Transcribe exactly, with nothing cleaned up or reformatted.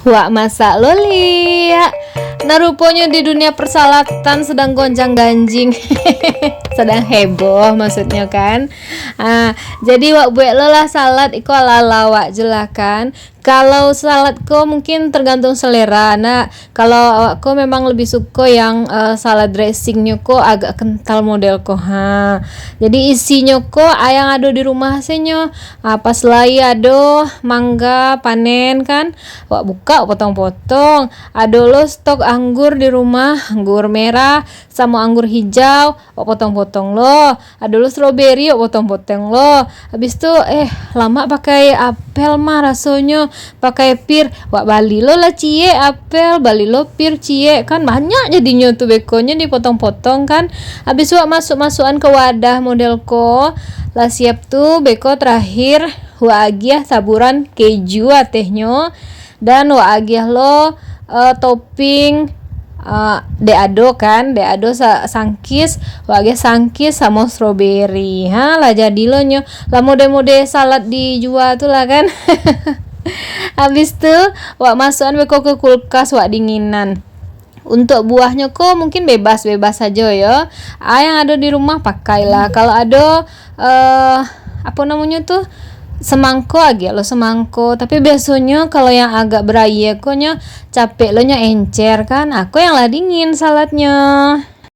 Wak masak lo liak. Nah, ruponyo di dunia persalatan sedang gonjang-ganjing. Sedang heboh maksudnyo kan. Ah, jadi wak buek lo lah salad iko ala-ala wak je lah kan. Kalau salad ko mungkin tergantung selera. Nah, kalau awak ko memang lebih suko yang, eh, salad dressingnyo ko agak kental model ko. Ha. Jadi isinyo ko yang ado di rumah senyo. Ah, pas lai ado mangga panen kan, wak buka, wak potong-potong. Ado lo stok anggur di rumah, anggur merah, samo anggur hijau, wak potong-potong lo. Ado lo strawberry, wak potong-potong lo. Habis tu, eh, lamak pakai apel mah rasonyo, pakai pir. Wak bali lo lah ciek apel, bali lo pir ciek. Kan banyak jadinyo tu bekonyo dipotong-potong kan. Habis wak masuk-masukan ke wadah model ko. Lah siap tu beko terakhir, wak agiah taburan keju atehnyo. Dan wak agiah lo, eh, topping, eh, dek ado kan, dek ado sa-, sangkis, wak agiah sangkis samo strawberry. Ha, lah jadi lo nyo. Lah mode-mode salad dijua tu lah kan. Habis tu, wak masukan beko ke kulkas, wak dinginan. Untuk buahnyo ko mungkin bebas-bebas sajo yo. Ah, yang ado di rumah pakailah. Kalau ado, eh, apo namonyo tu, semangko, agiah lo semangko. Tapi biasonyo kalau yang agak beraia ko nyo, capek lo nyo encer kan. Ako yang lah dingin saladnyo.